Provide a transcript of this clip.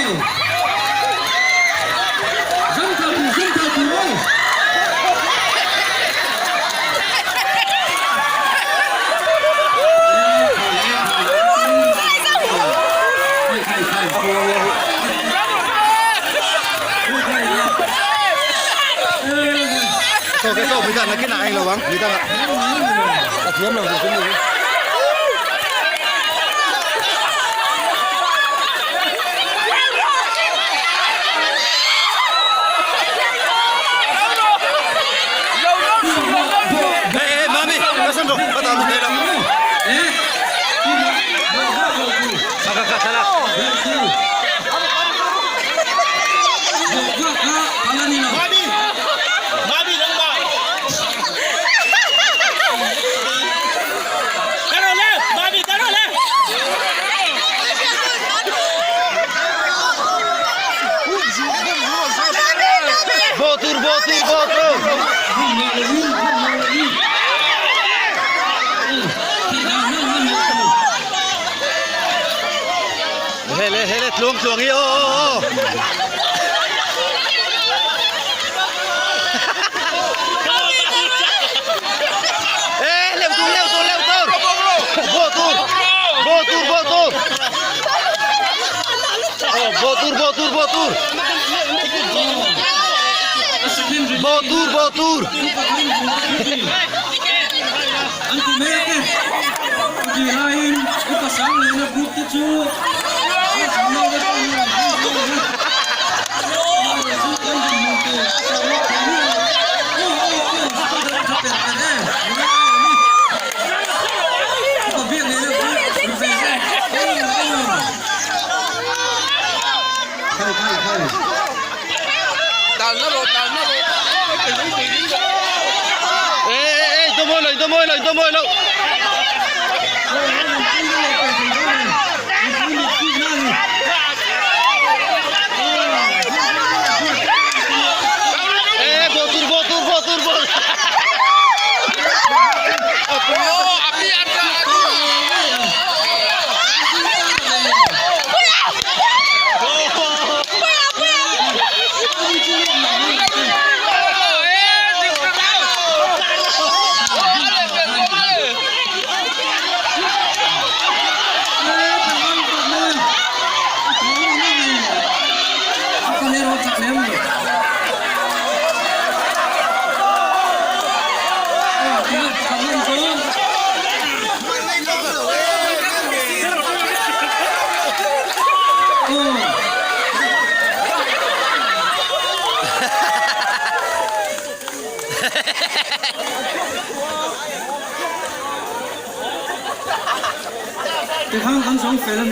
Zam thla tur, zam thla tur maw? Hele hele tluang tluang hi aw aw aw. Ê leo tur leo tur leo tur. Bo tur. Bo tur bo tur. Oh bo tur bo tur bo tur. Bo tur bo tur. An ti mek e. Chutih laiin upa sang lehna group te chu Ê ê ê tôi môi lo tôi môi lo tôi môi lo. Ê bo tur bo tur bo tur bo. Tikhan kan chawng fel a ni.